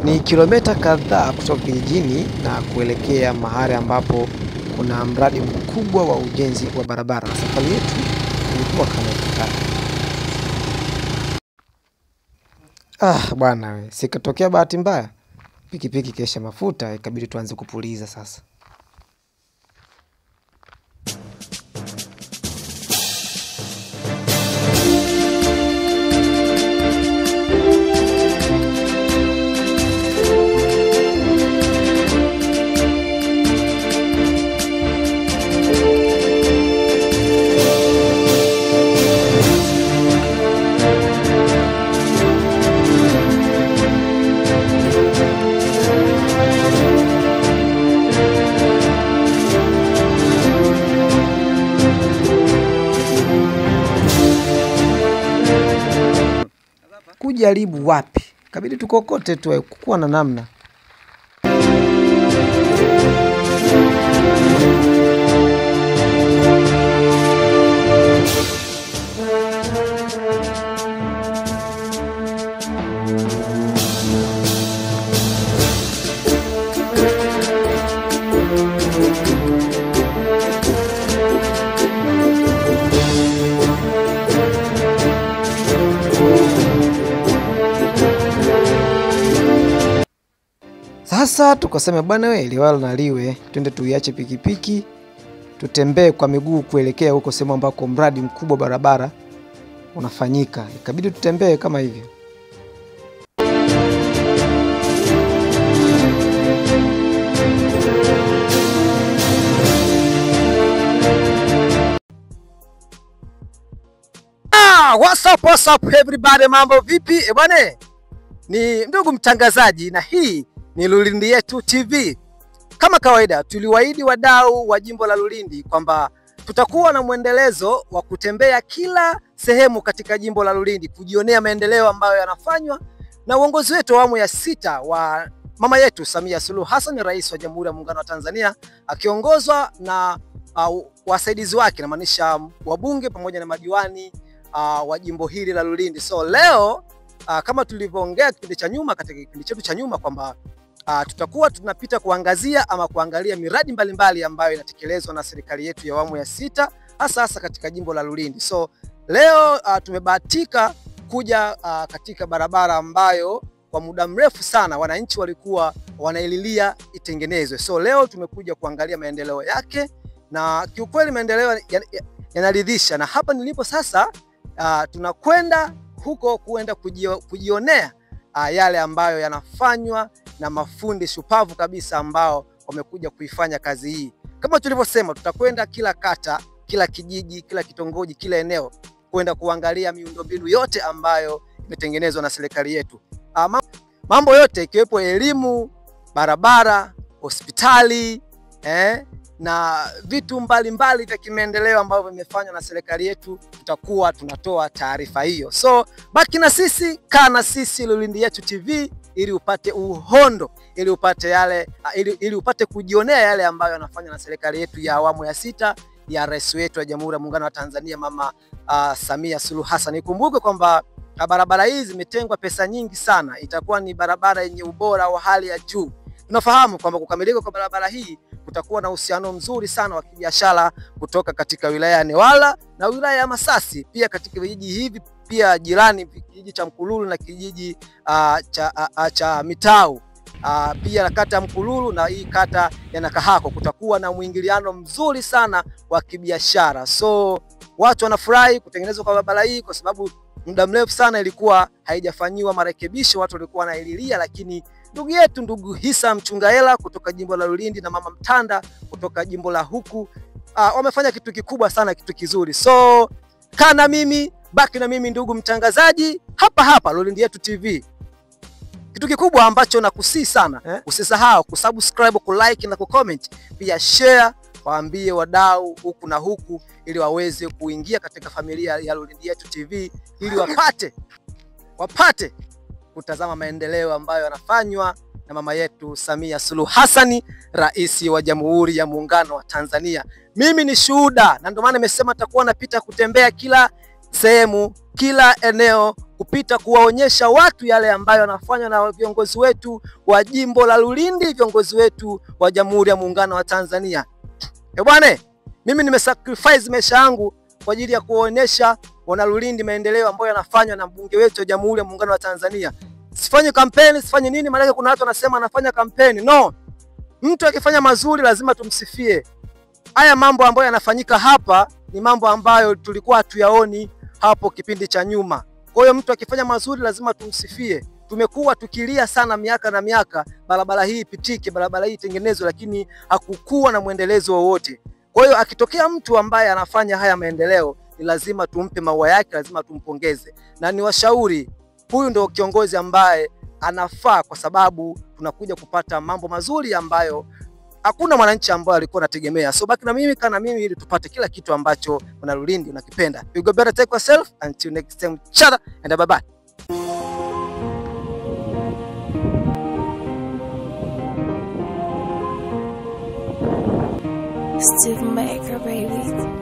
Ni kilomita kadhaa kutoka kijijini na kuelekea mahali ambapo kuna mradi mkubwa wa ujenzi wa barabara. Safari yetu ilikuwa kama ifuatavyo. Ah bwana we, sikatokea bahati mbaya, pikipiki kesha mafuta, ikabidi tuanze kupuliza sasa. Kujaribu wapi? Kabidi tukokote tu, kukuwa na namna. Sasa tukasema bwana we, liwalo na liwe, twende tuiache pikipiki, tutembee kwa miguu kuelekea huko sehemu ambako mradi mkubwa barabara unafanyika. Ikabidi tutembee kama hivyo. What's up everybody, mambo vipi? E bwana, ni ndugu mtangazaji na hii ni Lulindi Yetu TV. Kama kawaida tuliwaahidi wadau wa jimbo la Lulindi kwamba tutakuwa na mwendelezo wa kutembea kila sehemu katika jimbo la Lulindi kujionea maendeleo ambayo yanafanywa na uongozi wetu awamu ya 6 wa mama yetu Samia Suluhu Hassan, rais wa Jamhuri ya Muungano wa Tanzania, akiongozwa na wasaidizi wake, namaanisha wabunge pamoja na madiwani wa jimbo hili la Lulindi. So leo kama tulivyoongea kipindi cha nyuma, katika kipindi chetu cha nyuma kwamba tutakuwa tunapita kuangazia ama kuangalia miradi mbalimbali ambayo inatekelezwa na serikali yetu ya awamu ya 6 hasa hasa katika jimbo la Lulindi. So leo tumebahatika kuja katika barabara ambayo kwa muda mrefu sana wananchi walikuwa wanaililia itengenezwe. So leo tumekuja kuangalia maendeleo yake na kiukweli maendeleo yanaridhisha. Na hapa nilipo sasa tunakwenda huko kuenda kujionea yale ambayo yanafanywa na mafundi shupavu kabisa ambao wamekuja kuifanya kazi hii. Kama tulivyosema, tutakwenda kila kata, kila kijiji, kila kitongoji, kila eneo kwenda kuangalia miundombinu yote ambayo imetengenezwa na serikali yetu. Mambo yote ikiwepo elimu, barabara, hospitali, na vitu mbalimbali vya kimaendeleo ambavyo vimefanywa na serikali yetu, tutakuwa tunatoa taarifa hiyo. So baki na sisi, kaa na sisi Lulindi Yetu TV ili upate uhondo, ili upate yale, ili upate kujionea yale ambayo yanafanywa na serikali yetu ya awamu ya 6 ya rais wetu wa Jamhuri ya Muungano wa Tanzania Mama Samia Suluhu Hassan. Ikumbuke kwamba barabara hizi zimetengwa pesa nyingi sana, itakuwa ni barabara yenye ubora wa hali ya juu. Tunafahamu kwamba kukamilika kwa barabara hii kutakuwa na uhusiano mzuri sana wa kibiashara kutoka katika wilaya ya Newala na wilaya ya Masasi, pia katika vijiji hivi pia jirani, kijiji cha Mkululu na kijiji cha Mitau, pia kata ya Mkululu na hii kata ya Nakahako, kutakuwa na mwingiliano mzuri sana wa kibiashara. So watu wanafurahi kutengenezwa kwa barabara hii kwa sababu muda mrefu sana ilikuwa haijafanyiwa marekebisho, watu walikuwa wanaililia. Lakini ndugu yetu ndugu Hisa Mchungaela kutoka jimbo la Lulindi na mama Mtanda kutoka jimbo la huku wamefanya kitu kikubwa sana, kitu kizuri. So kaa na mimi, baki na mimi ndugu mtangazaji, hapa hapa Lulindi Yetu TV. Kitu kikubwa ambacho nakusii sana, usisahau kusubscribe, kulike na kucomment, pia share, waambie wadau huku na huku ili waweze kuingia katika familia ya Lulindi Yetu TV ili wapate kutazama maendeleo ambayo yanafanywa na mama yetu Samia Suluhu Hassan, rais wa Jamhuri ya Muungano wa Tanzania. Mimi ni shuhuda na ndio maana nimesema nitakuwa napita kutembea kila sehemu, kila eneo kupita kuwaonyesha watu yale ambayo yanafanywa na viongozi wetu wa jimbo la Lulindi, viongozi wetu wa Jamhuri ya Muungano wa Tanzania. Bwana, mimi nimesacrifice maisha yangu kwa ajili ya kuonyesha wana Lulindi maendeleo ambayo yanafanywa na mbunge wetu wa Jamhuri ya Muungano wa Tanzania. Sifanye kampeni, sifanye nini, maana kuna watu wanasema anafanya kampeni. No. Mtu akifanya mazuri lazima tumsifie. Haya mambo ambayo yanafanyika hapa ni mambo ambayo tulikuwa hatuyaoni hapo kipindi cha nyuma. Kwa hiyo mtu akifanya mazuri lazima tumsifie. Tumekuwa tukilia sana miaka na miaka, barabara hii ipitike, barabara hii itengenezwe, lakini hakukuwa na mwendelezo wowote. Kwa hiyo akitokea mtu ambaye anafanya haya maendeleo ni lazima tumpe maua yake, lazima tumpongeze. Na niwashauri, huyu ndio kiongozi ambaye anafaa, kwa sababu tunakuja kupata mambo mazuri ambayo hakuna mwananchi ambaye alikuwa anategemea. So baki na mimi, kana mimi, ili tupate kila kitu ambacho wana Lulindi unakipenda. You go better take yourself until next time. Chada and bye bye. Steve Maker, baby.